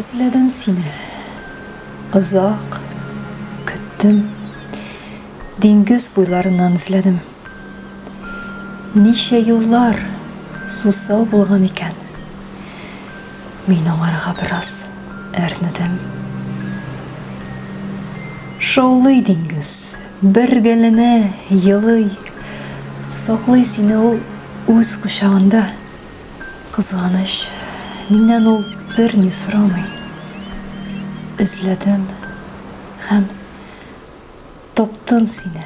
Эзләдем сине. Озак көттем. Диңгез буйларыннан эзләдем. Ничә еллар сусау булган икән. Мин аңарга бераз әрнедем. Шаулый диңгез, бәргәләнә, елый. Саклый сине ул үз кочагында. Кызганыч, миннән ул берни сорамый. Эзләдем һәм таптым сине.